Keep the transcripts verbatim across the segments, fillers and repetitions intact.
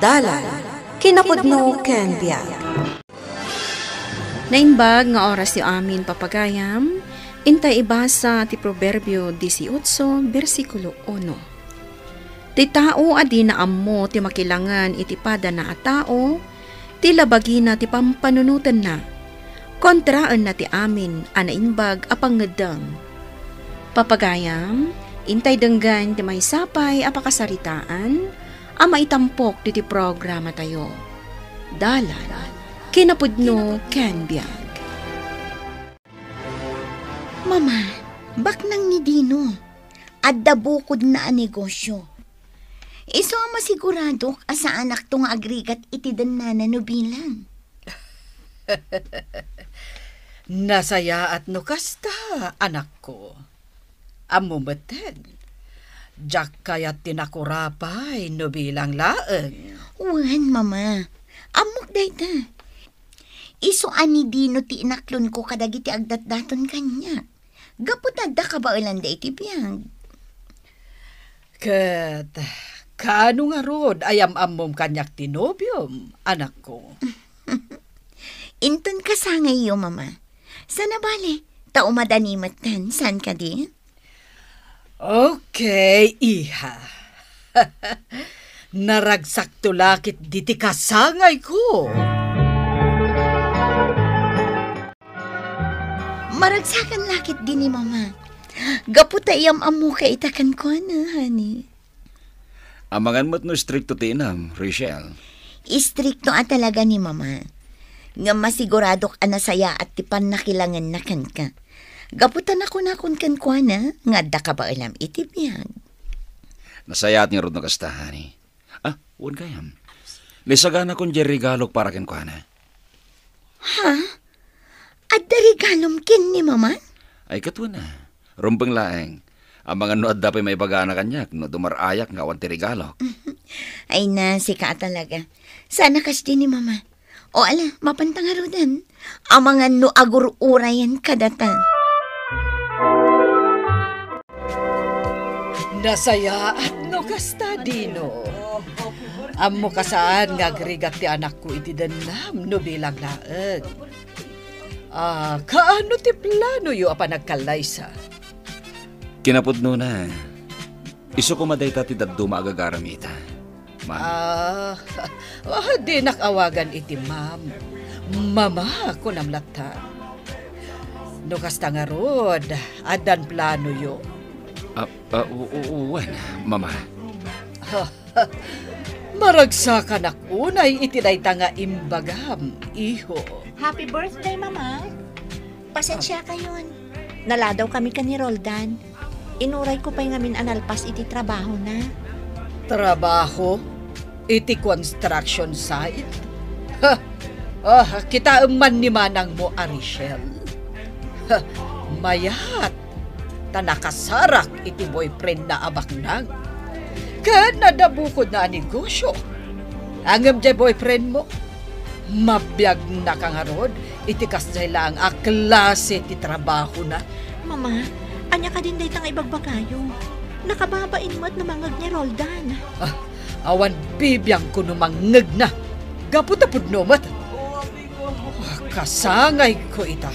Dalan, kinapudno ken biag. Naimbag nga orasyo amin, papagayam. Intay ibasa ti Proverbio dieciocho, bersikulo uno. Ti tao a dina ammo ti makilangen iti padana a tao, ti labagina ti pampanunotenna, kontraenna ti amin a naimbag a pangngeddeng. Papagayam, intay denggen ti maysa pay a pakasaritaan a maitampok ditoy programatayo. Dalan, kinapudno ken biag. Mama, baknang ni Dino. Adda bukodna a negosyo. Isu a masiguradok a saanakto nga agrigat iti dennana no bilang. Nasayaat no kasta, anakko. Ammo metten, diak kayat ti nakurapay no bilang laeng. Wen, Mama. Ammok dayta. Isu a ni Dino ti inaklonko kadagiti agdatdaton kaniak. Gapu ta adda kabaelanda iti biag. Ket kaano ngarud a yam-ammom kaniak ti nobiom, anakko? Inton kasangayyo, Mama. Sana bale, ta umadani metten, saan kadi? Okay, iha. Naragsakto la ketdi ti kasangayko. Maragsakan la ketdi ni Mama. Gapu ta iyam-ammoka ita kenkuana, honey. Amangan met no istrikto ti inam, Rachel. Istrikto a talaga ni Mama. Ngem masiguradok a nasayaat ti pannakilangenna kenka. Gapu ta nakunakon kenkuana nga adda kabaelam iti biag. Nasayaat ngarud no kasta, honey. Ah, wen gayam. Lisaganakon diay regalok para kenkuana. Ha? Adda regalom ken ni Mama? Ay, ket wen a. Rumbeng laeng. Amangan no adda pay maibagana kaniak no dumar-ayak nga awan ti regalok. Ay na, sika a talaga. Sana kasdi ni Mama. O ala, mapanta ngaruden. Amangan no agur-urayan kadata. Nasayaat no kasta, Dino. Ammoka saan nga agrigat ti anakko iti dennam no bilang laeng. Ah, kaano ti planoyo a panagkallaysa? Kinapudnona, isu koma dayta ti dadduma a gagaram ita. Ma'am. Ah, ah, dinak awagan iti ma'am. Mama, kunam latta. No kasta ngarud, addan planoyo? Ah, ah, u-, u-, wen, Mama. Maragsakanak unay iti dayta nga imbagam, iho. Happy birthday, Mama. Pasensiakayon. Naladaw kami ken ni Roldan. Inurayko pay ngamin a nalpas iti trabahona. Trabaho? Iti construction site? Ha! Ah, kitaem man ni manangmo a Rachel. Ha! Mayat! Ta nakasarak iti boyfriendna a baknang. Ken adda bukodna a negosyo. Ngem diay boyfriendmo, mabiagnaka ngarud iti kasdiay laeng a klase ti trabahona. Mama, ania kadin dayta nga ibagbagayo? Nakababain met no mangngeg ni Roldan. Ah, awan bibiangko no mangngegna. Gapu ta pudno met. Ah, kasangayko ita.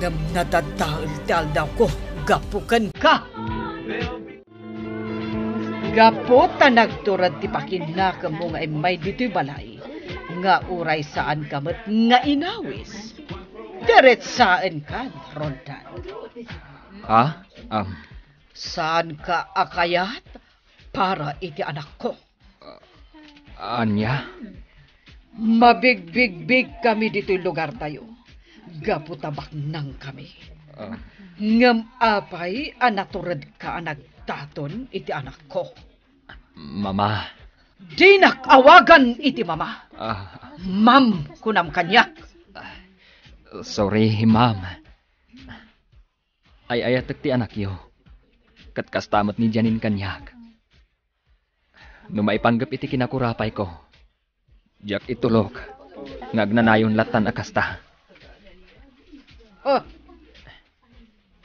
Ngem nadadael ti aldawko gapu kenka. Gapu ta nagtured ti pakinnakemmo nga immay ditoy balay, nga uray saanka met nga inawis, diretsaenkan, Roldan. Ha? Am. Saanka a kayat para iti anakko? Ania? Mabigbigbigkami ditoy lugartayo. Gapu ta baknangkami. Ah. Ngem apay a naturedka a nagdaton iti anakko? Mama. Dinak awagan iti mama. Ah. Ma'am, kunam kaniak. Sorry, ma'am. Ay-ayatek ti anakyo. Ket kasta met ni Janine kaniak. No maipanggep iti kinakurapayko, diak itulok nga agnanayon lattan a kasta. Oh.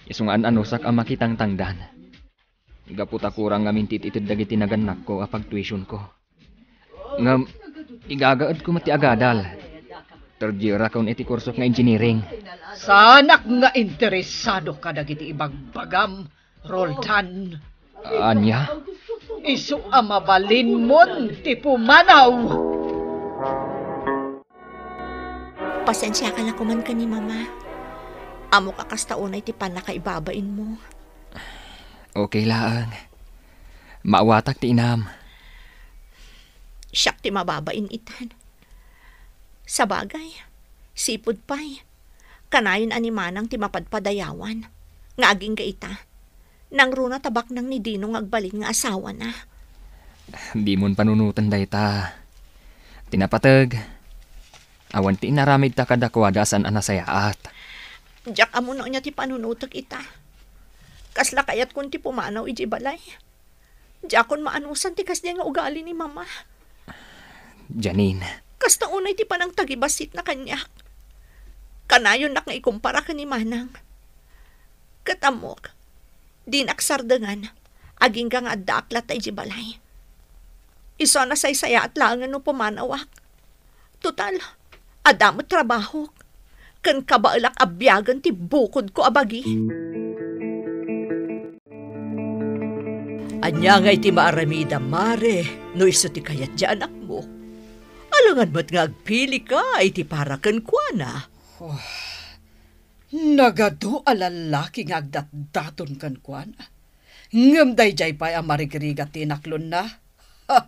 Isu nga an-anusak a makitangtangdan. Gapu ta kurang ngamin ti itited dagiti nagannakko a pagtuitionko. Ngem, igagaedko met ti agadal. Third year-akon iti kursok nga engineering. Saanak nga interesado kadagiti ibagbagam, Roldan. Ania? Isu a mabalinmon ti pumanaw. Pasensiaka la koman ken ni Mama. Ammok a kasta unay ti pannakaibabainmo. Okay laeng. Maawatak ti inam. Siak ti mababain itan. Sabagay, sipud pay, kanayon a ni Manang ti mapadpadayawan nga agingga ita. Nangruna ta baknang ni Dino nga agbalin nga asawana. Dimon panunoten dayta. Ti napateg, awan ti inaramidta kadakuada a saan a nasayaat. Diak ammo no ania ti panunotek ita. Kasla kayatkon ti pumanaw idiay balay. Diakon maanusan ti kasdiay nga ugali ni Mama. Janine. Kasta unay ti panangtagibasitna kaniak. Kanayonnak nga ikumpara ken ni Manang. Ket ammok, dinak sardengan, agingga nga addaak latta idiay balay. Isu a nasaysayaat laengen no pumanawak. Total, adda met trabahok, ken kabaelak a biagen ti bukodko a bagi. Ania ngay ti maaramidam, Mare, no isu ti kayat ti anakmo? Alangan met nga agpilika iti para kenkuana. Oh, nagadu a lallaki nga agdatdaton kenkuana. Ngem daydiay pay a marigrigat ti inaklonna. Ha!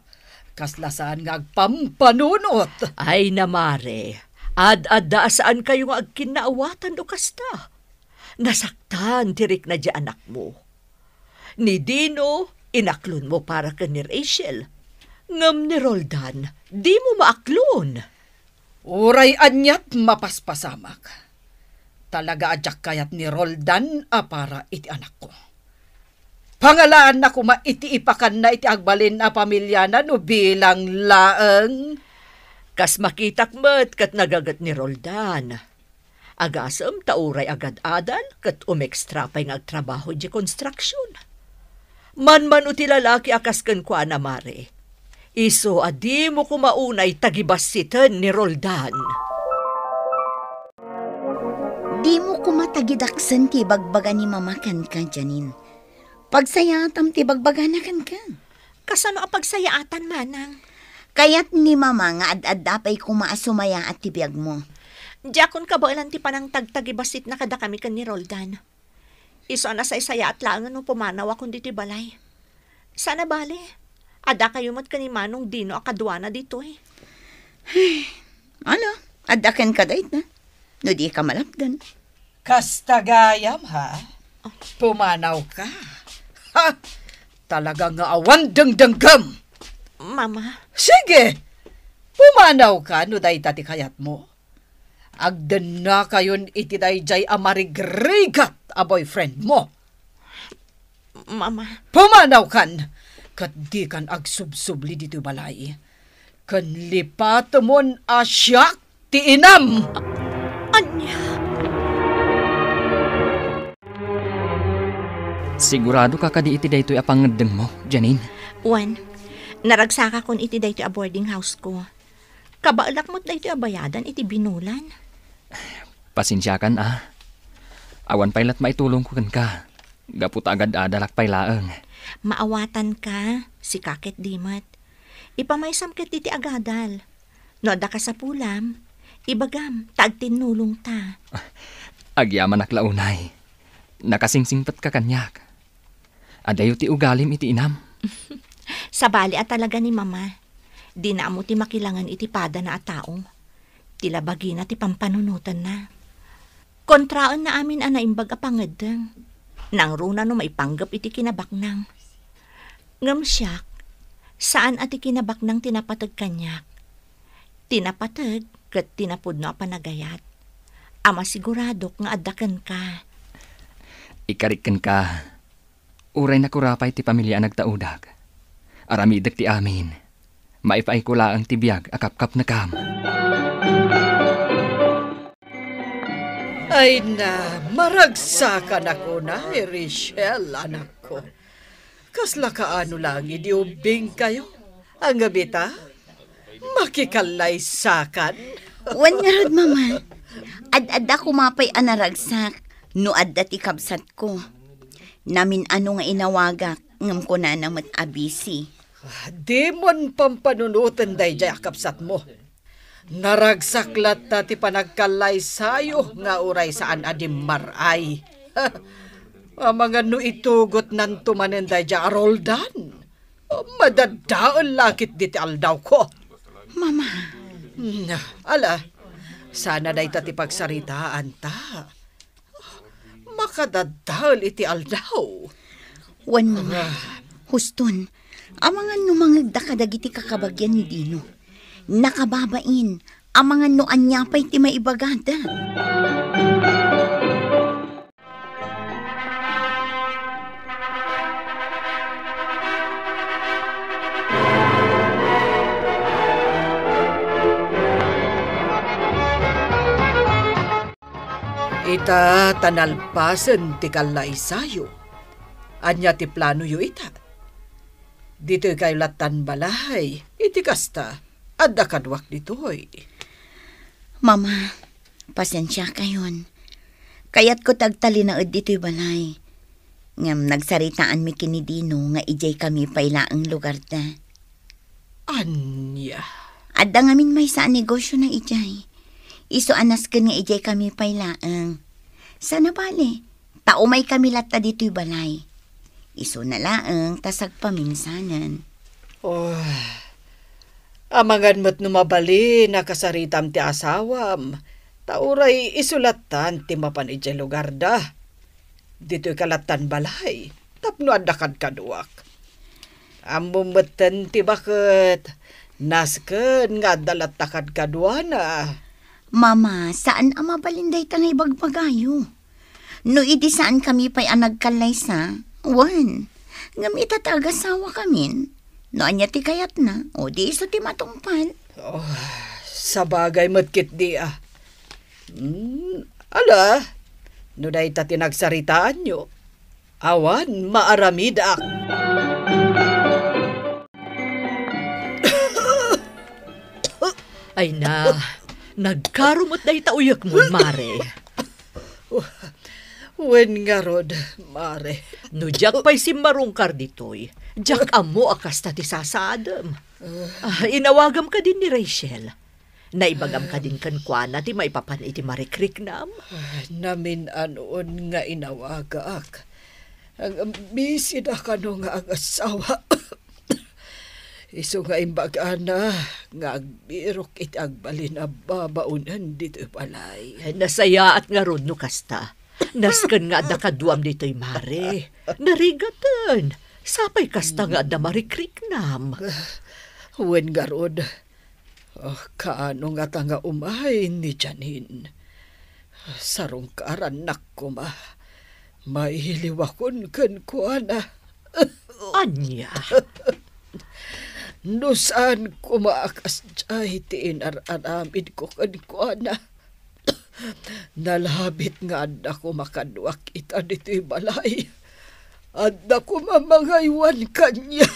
Kasla saan nga agpampanunot. Ay na, Mare, ad-adda a saankayo nga agkinnaawatan no kasta. Nasaktan ti rikna diay anakmo. Ni Dino, inaklonmo para ken ni Rachel. Ngem ni Roldan, dimo maaklon. Uray aniat mapaspasamak. Talaga a diak kayat ni Roldan a para iti anakko. Pangalaanna koma iti ipakanna iti agbalin a pamiliana no bilang laeng. Kas makitak met ket nagaget ni Roldan. Agasem ta uray agad-adal ket umekstra pay nga agtrabaho idiay konstruksion. Manmano ti lalaki a kas kenkuana, Mare. Isu a dimo koma unay tagibassiten ni Roldan. Dimo koma tagidaksen ti ibagbaga ni Mama kenka, Janine. Pagsayaatam ti ibagbagana kenka. Kasano a pagsayaatan, Manang? Kayat ni Mama nga ad-adda pay koma a sumayaat ti biagmo. Diakon kabaelan ti panangtagtagibasitna kadakami ken ni Roldan. Isu a nasaysayaat laengen no pumanawakon ditoy balay. Saan a bale, addakayo met ken ni Manong Dino a kaduana ditoy. Ala, adda kenka dayta, no dika malapdan. Kasta gayam, ha? Pumanawka. Ha? Talaga nga awan dengdenggem. Mama. Sige, pumanawka no dayta ti kayatmo. Agdennakayon iti daydiay a marigrigat a boyfriendmo. Mama. Pumanawkan, ket dikan agsubsubli ditoy balay. Ken lipatemon a siak ti inam. Ania? Sigurado ka kadi iti daytoy a pangngeddengmo, Janine? Wen, naragsakakon iti daytoy a boarding house ko. Kabaelak met daytoy a bayadan iti binulan. Pasensiakan a. Awan pay lat maitulongko kenka. Gapu ta agad-adalak pay laeng. Maawatanka, sika ket di met. Ipamaysam ket iti agadal. No adda kasapulam, ibagam ta agtinnulongta. Agyamanak la unay. Nakasingsingpetka kaniak. Adayo ti ugalim iti inam. Sabali a talaga ni Mama. Dina ammo ti makilangen iti padana a tao. Ti labagina ti pampanunotenna. Kontraenna amin a naimbag a pangeddeng. Nangruna no maipanggep iti kinabaknang. Ngem siak, saan a ti kinabaknang ti napateg kaniak. Ti napateg ket ti napudno a panagayat a masiguradok nga adda kenka. Ikarik kenka. Uray nakurapay ti pamilia a nagtaudak, aramidek ti amin. Maipaayko laeng ti biag a kapkapnekam. Ay na, maragsakanak unay, Rachel, anakko. Kasla kaano laeng idi ubbingkayo? Ngem ita, Makikallaysakan. Wen ngarud, Mama. Ad-adda koma pay a naragsak no adda ti kabsatko. Namin-ano nga inawagak, ngem kunana met a busy. Dimon pampanunoten daydiay a kabsatmo. Naragsak latta ti panagkallaysayo nga uray saan a dimmar-ay. Amangan no itugotnanto manen daydiay a Roldan. Madaddael la ketdi ti aldawko. Mama. Hmm, ala, sana dayta ti pagsaritaanta. Makadaddael iti aldaw. Wen, Mama. Ah. Huston, amangan no mangegda kadagiti kakabagian ni Dino. Nakababain, amangan no ania pay ti maibagada. Ita ta nalpasen ti kallaysayo. Ania ti planoyo ita? Ditoy kayo lattan balay. Iti kasta, adda kaduak ditoy. Mama, pasensiakayon. Kayatko ti agtalinaed ditoy balay. Ngem nagsaritaanmi ken ni Dino nga idiay kami pay laeng lugarda. Ania? Adda ngamin maysa a negosiona idiay. Isu a nasken nga idiay kami pay laeng. Sana bale, ta umay kami latta ditoy balay. Isuna laeng ta sagpaminsanen. Oh, amangan met no mabalin a kasaritam ti asawam, ta uray isu lattan ti mapan idiay lugarda. Ditoy ka lattan balay, tapno adda kadkaduak. Ammom metten ti baket, nasken nga adda latta kadkaduana. Mama, saan a mabalin dayta nga ibagbagayo. No idi saan kami pay a nagkallaysa, wen. Ngem ita ti agasawa kamin. No ania ti kayatna, o di isu ti matungpal. Oh, sabagay met ketdi a. Hmm, ala, no dayta ti nagsaritaanyo, awan maaramidak. Ay na, nagkaro met dayta uyekmo, Mare. Wen ngarud, Mare. No diak pay simmarungkar ditoy, diak ammo a kasta ti sasaadem. Ah, inawagam kadin ni Rachel. Naibagam kadin kenkuana ti maipapan iti marikriknam. Ah, namin-anon nga inawagak. Ang busy da kano nga agasawa. Isu nga imbagana nga agbirok iti agbalin a babaonen ditoy balay. Ay, nasayaat ngarud no kasta. Nasken nga adda kaduam ditoy, Mare. Narigaten. Sapay kasta nga adda marikriknam. Wen ngarud, ah, kaano ngata nga umay ni Janine? Sarungkarannak koma. Mailiwakon kenkuana. Ania? No saan koma a kasdiay ti inar-aramidko kenkuana, nalabit nga adda koma kaduak ita ditoy balay. Adda koma mangaywan kaniak.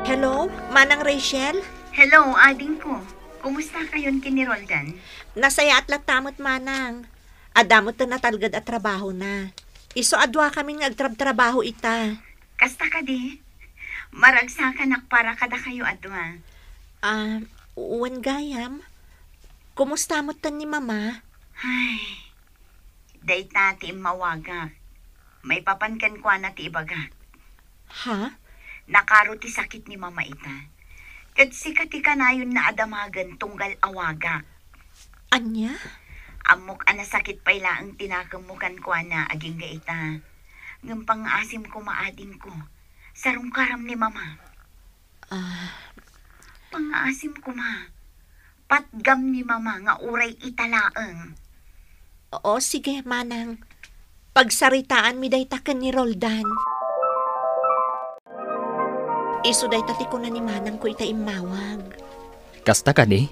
Hello, Manang Rachel? Hello, adingko. Kumusta kayon ken ni Roldan? Nasayaat latta met, Manang. Adda met natalged a trabahona. Isu a duakamin nga agtrabtrabaho ita. Kasta kadi? Maragsakanak para kadakayo a dua. Ah, wen gayam. Kumusta metten ni Mama? Ay, dayta ti immawagak. Maipapan kenkuana ti ibagak. Ha? Nakaro ti sakit ni Mama ita. Ket sika ti kanayonna a damagen tunggal awagak. Ania? Ammok a nasakit pay laeng ti nakemmo kenkuana agingga ita. Ngem pangngaasim koma, adingko. Sarungkaram ni Mama. Ah. Pangngaasim koma. Patgam ni Mama nga uray ita laeng. Oo, sige, Manang. Pagsaritaanmi dayta ken ni Roldan. Isu dayta ti kuna ni Manangko ita immawag. Kasta kadi?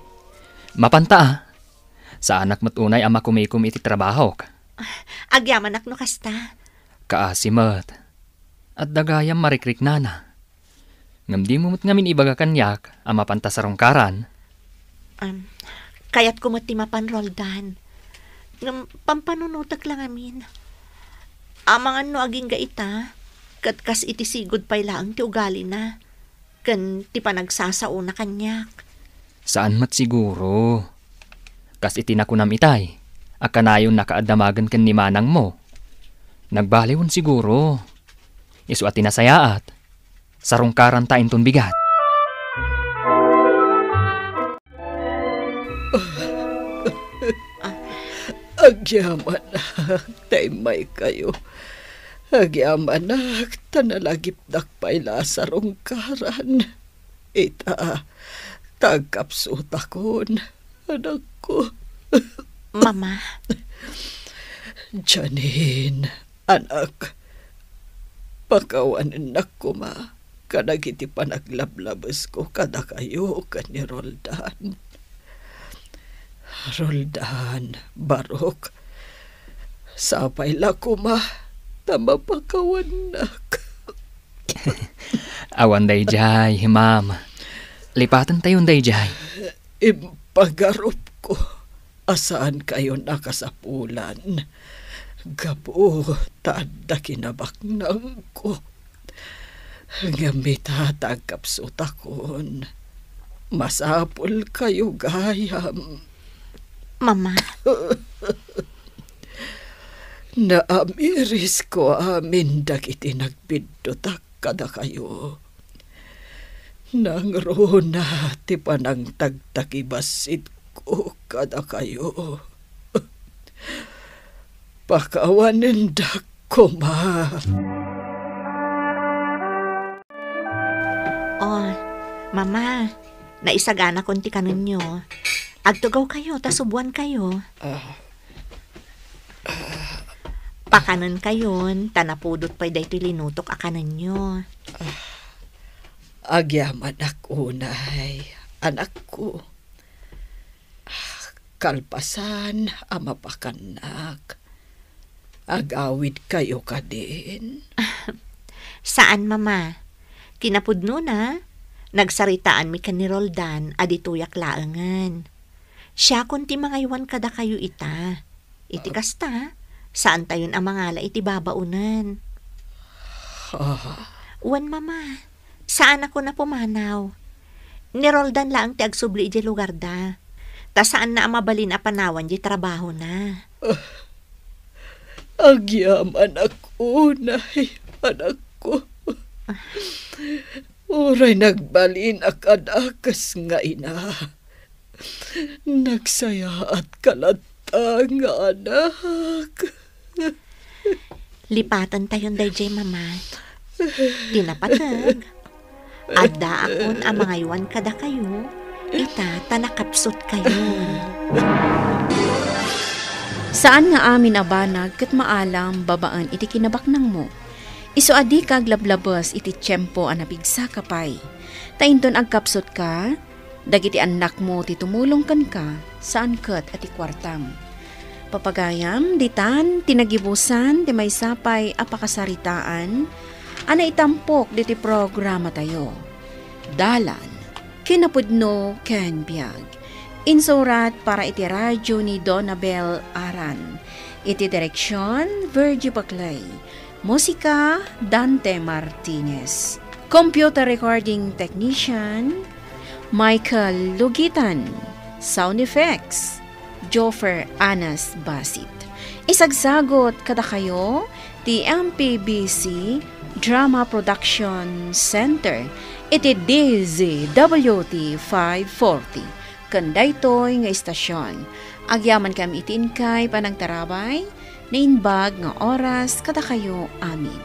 Mapanta a. Saanak met unay a makumikom iti trabahok. Agyamanak no kasta. Kaasi met. Adda gayam marikriknana. Ngem dimo met ngamin ibaga kaniak a mapanta sarungkaran? Am, kayatko met ti mapan, Roldan. Ngem pampanunotek la ngamin. Amangan no agingga ita, ket kas iti sigud pay laeng ti ugalina, ken ti panagsasaona kaniak. Saan met siguro. Kas iti nakunam itay, a kanayonnaka a damagen ken ni manangmo. Nagbaliwen siguro. Isu a ti nasayaat, sarungkaranta inton bigat. Agyamanak ta immaykayo. Agyamanak ta nalagipdak pay la a sarungkaran. Ita, ta agkapsutakon, anakko. Mama. Janine, anak, pakawanennak koma kadagiti panaglablabesko kadakayo ken ni Roldan. Roldan, Barok, sapay la koma ta mapakawannak. Awan daydiay, ma'am. Lipatentayon daydiay. Impagarupko a saankayon a kasapulan gapu ta adda kinabaknangko. Ngem ita ta agkapsutakon, masapulkayo gayam. Mama. Naamirisko amin dagiti nagbiddutak kadakayo. Nangruna ti panangtagtagibasitko kadakayo. Pakawanendak koma. Oh, Mama, naisaganakon ti kanenyo. Agtugawkayo ta subuankayo. Ah. Pakanenkayon, ta napudot pay daytoy linutok a kanenyo. Agyamanak unay, anakko. Kalpasan a mapakannak, agawidkayo kadin? Saan, Mama. Kinapudnona, nagsaritaanmi ken ni Roldan a ditoyak laengen. Siakon ti mangaywan kadakayo ita. Iti kasta, saantayon a mangala iti babaonen. Ah. Wen, Mama. Saanakon a pumanaw. Ni Roldan laeng ti agsubli idiay lugarda. Ta saanna a mabalin a panawan diay trabahona. Agyamanak unay, anakko. Uray nagbalinak a dakes nga ina. Nagsayaatka latta nga anak. Lipatentayon daydiay, Mama. Ti napateg, addaakon a mangaywan kadakayo, ita ta nakapsutkayon. Saan nga amin a banag ket maalam babaen iti kinabaknangmo. Isu a dika aglablabes iti tiempo a napigsaka pay. Ta inton agkapsutka, dagiti annakmo ti tumulong kenka, saan ket a ti kuartam. Papagayam, ditan ti nagibusan ti maysa pay a pakasaritaan a naitampok ditoy programatayo. Dalan, kinapudno ken biag. Insurat para iti radyo ni Donabel Aran. Iti direksion, Virgie Baclay. Musika, Dante Martinez. Computer recording technician, Michael Lugitan. Sound effects, Joffer Anas Basit. Isagsagot kadakayo ti M P B C Drama Production Center iti D Z W T five forty. Ken daytoy nga istasion, agyamankami iti inkay panagtarabay, naimbag nga oras kadakayo amin.